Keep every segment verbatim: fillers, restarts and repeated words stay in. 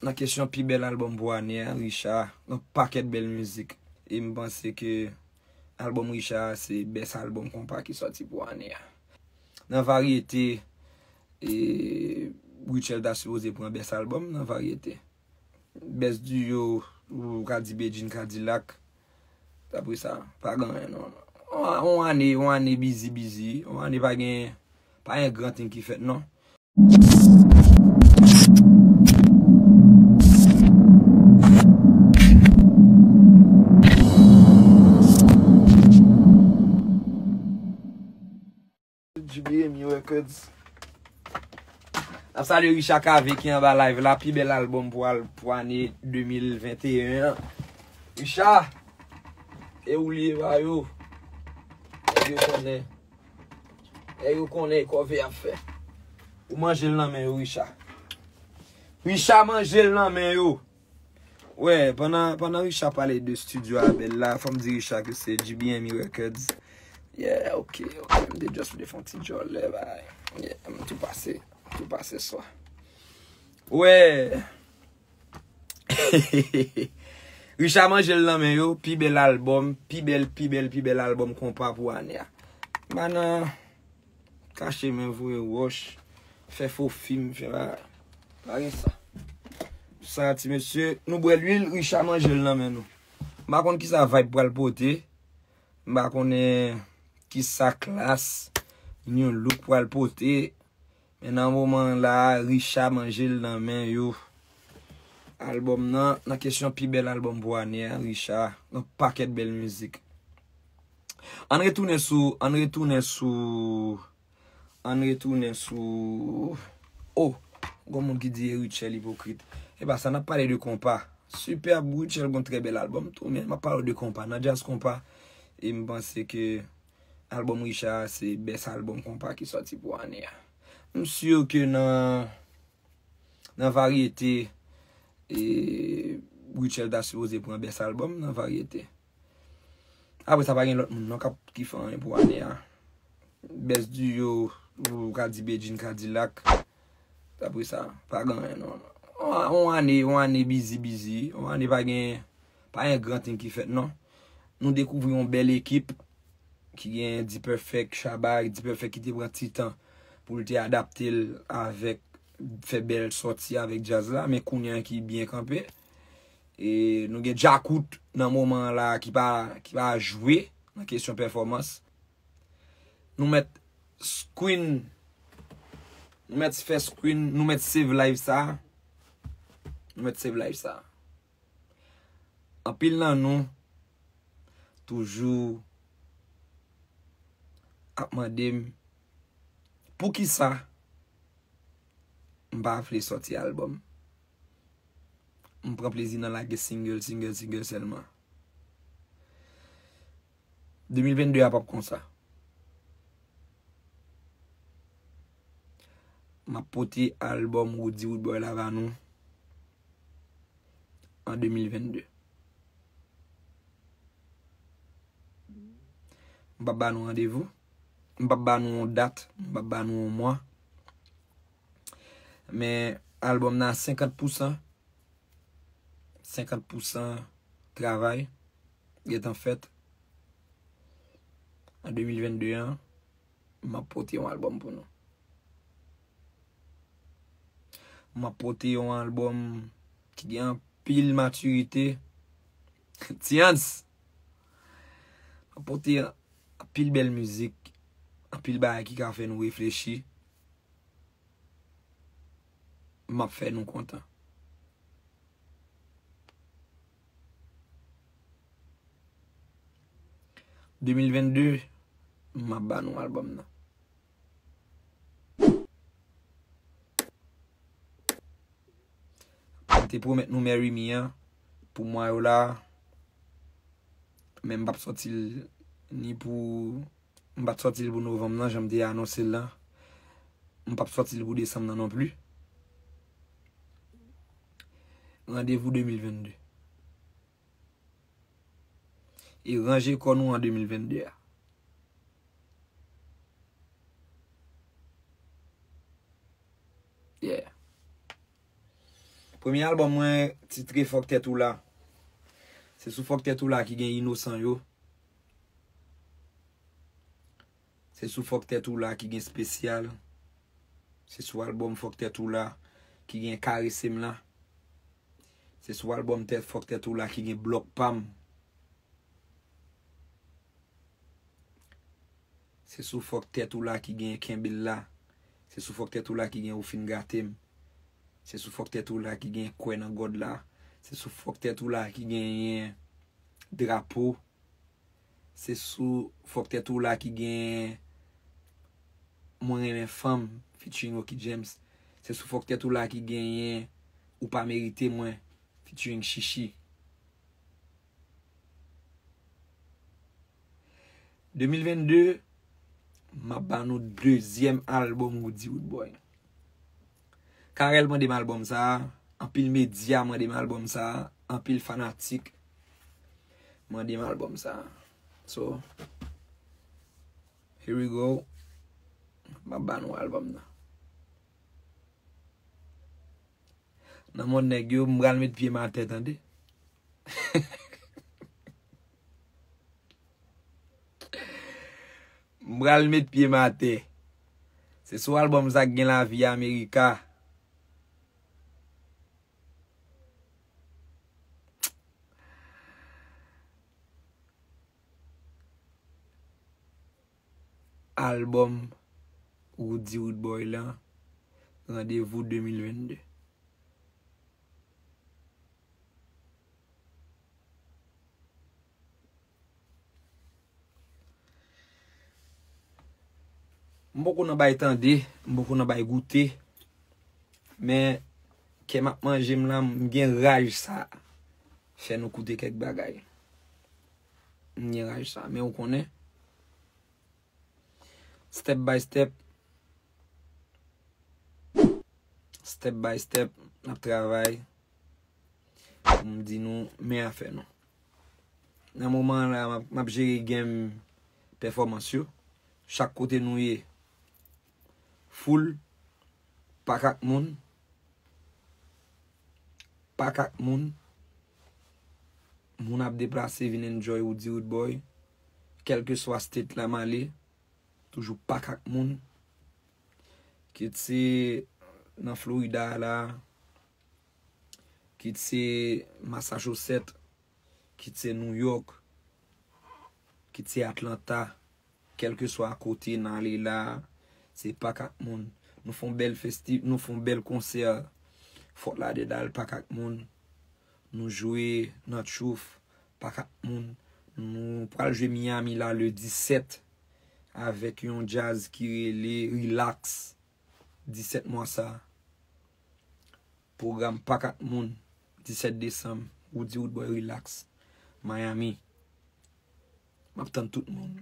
nan kesyon pi bèl albòm pou ane a, Richard gen pakèt bèl mizik. E m panse ke albòm Richard se best albòm konpa ki sòti pou ane a. Nan varyete, e, Rutshelle ta sipoze pran best albòm nan varyete. Best duo, ou ka di Bedjine Cadillac. Apre sa, pa gen anyen non. On, on ane, on ane busy, busy. On ane pa gen, pa gen gran thing ki fèt non. G B M U Records. N ap salye Richard Cavé ki anba live la, pi bèl albòm pou al, pou ane de mil venteyen an. Richard, e ou li ye ba yo. Nèg yo konnen. Nèg yo konnen kòve ap fè. Ou manje l nan men yo, Richard. Richard manje l nan men yo. Wè, pandan, pandan Richard pale de studio a bèl la, fò m di Richard ke se G B M E Records. Yeah, ok, ok, m te just vle fè yon ti djòlè, bay. Yeah, m tou pase, m tou pase swa. Wè. Richard manje l nan men yo, pi bèl albòm, pi bèl, pi bèl, pi bèl albòm konpa pou ane a. Manan. Kache men voye wòch, fè fo fim, fè bagay. Pa gen sa. Sa ti mesye, nou bwè lwil, Richard manje l nan men nou. M pa konn kisa vibe pral pote. M pa konnen kisa Klass, New Look pral pote. Men nan moman la, Richard manje l nan men yo. Albòm nan, nan kesyon pi bèl albòm pou ane a, Richard, gen pakèt bèl mizik. Ann retounen sou, ann retounen sou, ann retounen sou, oh, gon moun ki di Rutshelle ipokrit. E pa sa, n ap pale de konpa. Superb, Rutshelle gon trè bèl albòm tou, men m ap pale de konpa. Nan djaz konpa, e m panse ke albòm Richard se best albòm konpa ki sòti pou ane a. M si ke nan, nan varyete, e, Rutshelle ta sipoze pran best albòm nan varyete. Apre sa, pa gen lòt moun non k ap ki fè anyen pou ane a. Best duo, ou ka di Bedjine Cadillac. Apre sa, pa gen anyen non. On, on ane, on ane busy, busy. On ane pa gen, pa gen gran thing ki fèt non. Nou dekouvri yon bèl ekip ki gen D-Perfect, Shabba, D-Perfect ki te pran ti tan pou l te adapte l avèk, fè bèl sòti avèk djaz la, men kounye a ki byen kanpe. E nou gen Djakout nan moman an la ki pa, ki pa jwe nan kesyon pèfòmans. Nou mèt screen, nou mèt fè screen, nou mèt save live sa. Nou mèt save live sa. Anpil nan nou toujou ap mande m poukisa m pa vle sòti albòm. M pran plezi nan lage single, single, single sèlman. De mil vennde a p ap konsa. M ap pote albòm Roody Roodboy la ba nou an de mil vennde. M p ap ba nou randevou. M p ap ba nou yon dat. M p ap ba nou yon mwa. Men albòm nan a senkant pousan. Senkant pousan travay gentan fèt. An de mil vennde an, m ap pote yon albòm pou nou. M ap pote yon albòm ki gen anpil matirite. Tians! M ap pote anpil bèl mizik, anpil bagay ki ka fè nou reflechi. M ap fè nou kontan. De mil vennde, m ap ba nou albòm nan. M te pwomèt nou Marry Me an pou mwa yo la, men m p ap sòti l ni pou, m pa t sòti l pou novanm nan, jan m te anonse l lan. M p ap sòti l pou desanm nan non pli. Randevou de mil vennde. E ranje kò nou an de mil vennde a. Yeah. Premye albòm mwen titre Fòk Tèt Ou La. Se sou Fòk Tèt Ou La ki gen Inosan Yo. Se sou Fòk Tèt Ou La ki gen Spesyal. Se sou albòm Fòk Tèt Ou La ki gen Karese M La. Se sou albòm tèt Fòk Tèt Ou La ki gen Blòk Pa M. Se sou Fòk Tèt Ou La ki gen Kenbe L La. Se sou Fòk Tèt Ou La ki gen Ou Fin Gate M. Se sou Fòk Tèt Ou La ki gen Kwè Nan God La. Se sou Fòk Tèt Ou La ki genyen Drapo. Se sou Fòk Tèt Ou La ki gen Mwen Renmen Fanm featuring Rocky James. Se sou Fòk Tèt Ou La ki genyen Ou Pa Merite Mwen featuring Chichi. De mil vennde, m ap ba nou dezyèm albòm Roody Roodboy. Carel mande m albòm sa a, anpil medya mande m albòm sa a, anpil fanatik mande m albòm sa a. So, here we go. M ap ba nou albòm nan. Nan mond nèg yo, m pral met pye m atè, tande. M pral met pye m atè. Se sou albòm sa k gen Lavi Amerika. Albòm Roody Roodboy lan, Randevou de mil vennde. M poko nan bay tande, m poko nan bay goute, men kè m ap manje m lan, m gen raj sa. Fè nou koute kèk bagay. M gen raj sa, men ou konnen. Step by step. Step by step, n ap travay. Pou m di nou, men afè nou. Nan moman an la, m ap, m ap jere game pèfòmans yo. Chak kote nou ye, full, pak ak moun. Pak ak moun. Moun ap deplase vin enjoy Roody Roodboy. Kèlkeswa state la m ale, toujou pak ak moun. Kit se nan Florida la, kit se Massachusetts, kit se New York, kit se Atlanta, kèlkeswa kote n ale la, se pak ak moun. Nou fè yon bèl festi-, nou fè yon bèl konsè Fort Lauderdale, pak ak moun. Nou jwe nan Truth, pak ak moun. Nou pral jwe Miami la le disèt avèk yon djaz ki rele Relax. Disèt mwa sa. Pwogram pak ak moun, disèt desanm, Roody Roodboy Relax, Miami. M ap tann tout moun.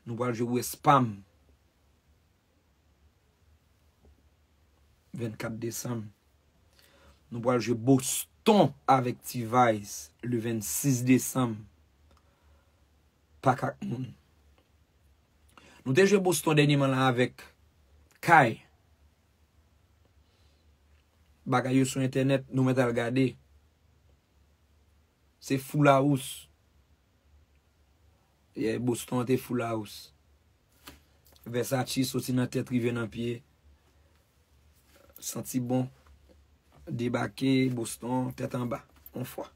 Nou pral jwe West Palm, vennkat desanm. Nou pral jwe Boston avèk T-Vice, le vennsis desanm. Pak ak moun. Nou te jwe Boston dènyèman la avèk Kay. Bagay yo sou entènèt, nou mèt al gade. Se full house. Yeah, Boston an te full house. Versace soti nan tèt rive nan pye. Santi bon. Debake Boston, tèt anba, on fwa.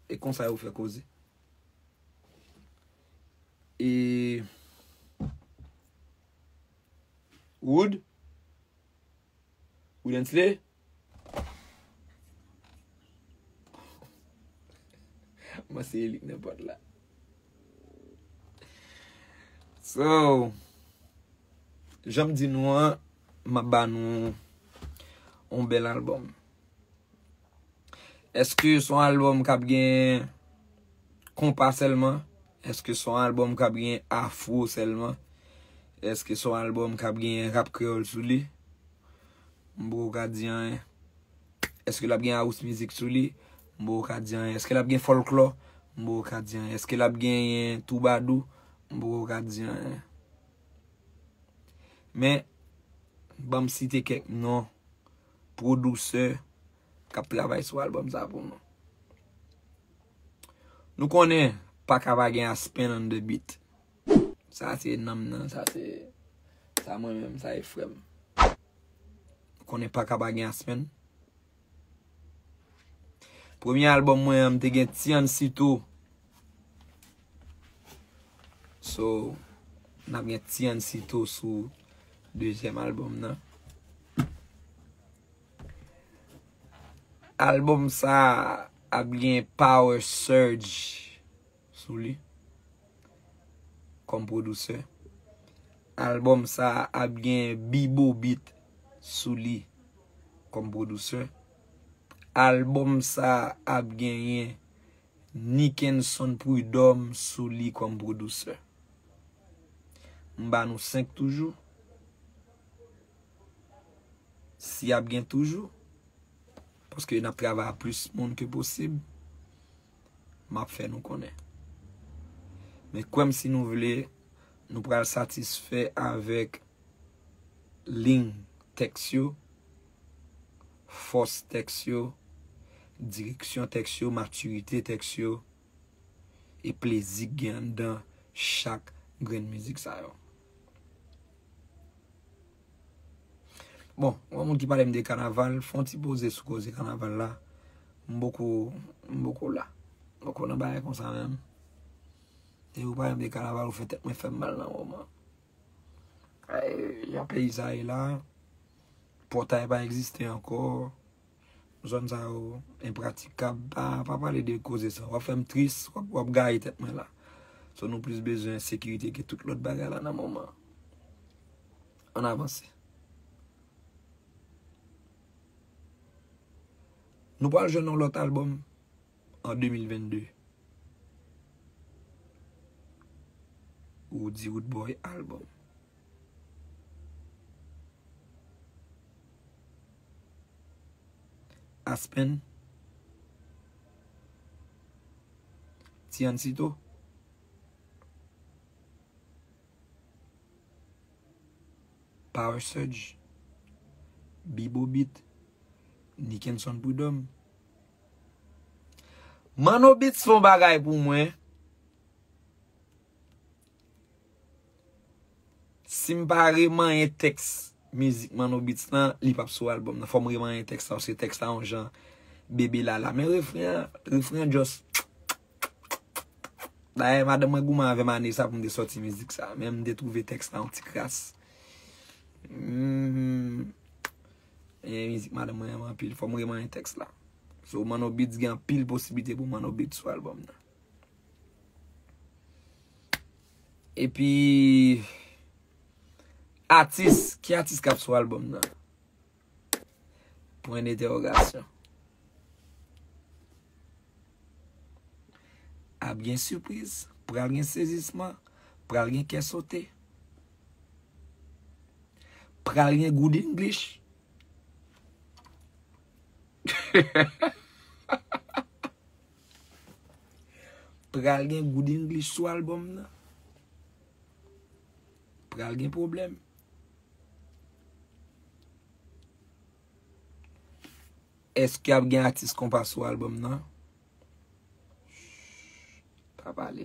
E konsa yo fè koze. E Wood? Wood Ensley? Mwen se Elik nenpòt la. So, jan m di nou an, m ap ba nou yon bèl albòm. Èske se yon albòm k ap gen konpa sèlman? Èske se yon albòm k ap gen afro sèlman? Èske se yon albòm k ap gen rap kreyòl sou li? M poko ka di anyen. Èske l ap gen house music sou li? M poko ka di anyen. Èske l ap gen fòlklò? M poko ka di anyen. Èske l ap genyen twoubadou? M poko ka di anyen. Men, Ban m site kèk non pwodisè k ap travay sou albòm sa pou nou. Nou konnen pa ka pa gen Aspen on the beat. Sa se nanm nan, sa se, sa mwen menm, sa e frè m. Nou konnen pa ka pa gen Aspen. Premye albòm mwen an, m te gen Tiancito. So, n ap gen Tiancito sou dezyèm albòm nan. Albòm sa ap gen Power Surge sou li kòm pwodisè. Albòm sa ap gen Bibo Beat sou li kòm pwodisè. Albòm sa ap genyen Nickenson Prud'homme sou li kòm pwodisè. M ba nou senk toujou. Si ap gen toujou, paske n ap travay a plis moun ke posib, m ap fè nou konnen. Men kwè m si nou vle, nou pral satisfè avèk liy tèks yo, fòs tèks yo, direksyon tèks yo, matirite tèks yo, e plezi k gen anndan chak grenn mizik sa yo. Bon, yon moun ki pale m de kanaval, fè yon ti poze sou koze kanaval la. M poko, m poko la. M poko nan bagay konsa menm. E ou pale m de kanaval, ou fè tèt mwen fè m mal nan moman. Ay, jan peyi sa ye la, pòtay pa egziste ankò. Zòn sa yo enpratikab. Pa, pa pale de koze sa. W ap fè m tris, w ap, w ap gaye tèt mwen la. So nou plis bezwen sekirite ke tout lòt bagay la nan moman. Ann avanse. Nou pral jwenn yon lòt albòm an de mil vennde. Roody Roodboy album. Aspen. Tiancito. Power Surge, Bibo Beat, Nickenson Prud'homme. Manno Beats fè yon bagay pou mwen. Si m pa remanyen tèks mizik Manno Beats lan, li p ap sou albòm nan. Fò m remanyen tèks la, paske tèks la yon jan bebe lala. Men refren an, refren an just Dayè, madanm mwen goumen avè m ane sa pou m te sòti mizik sa. Men m te twouve tèks la yon ti kras. Mhm. E mizik madanm mwen renmen anpil. Fò m remanyen tèks la. So, Manno Beats gen anpil posiblite pou Manno Beats sou albòm nan. Epi, atis, ki atis k ap sou albòm nan? Pwen entèwogasyon. Ap gen sipriz, pral gen sezisman, pral gen kè sote, pral gen good English. Pral gen good English sou albòm nan. Pral gen pwoblèm. Èske ap gen atis konpa sou albòm nan? Pa pale.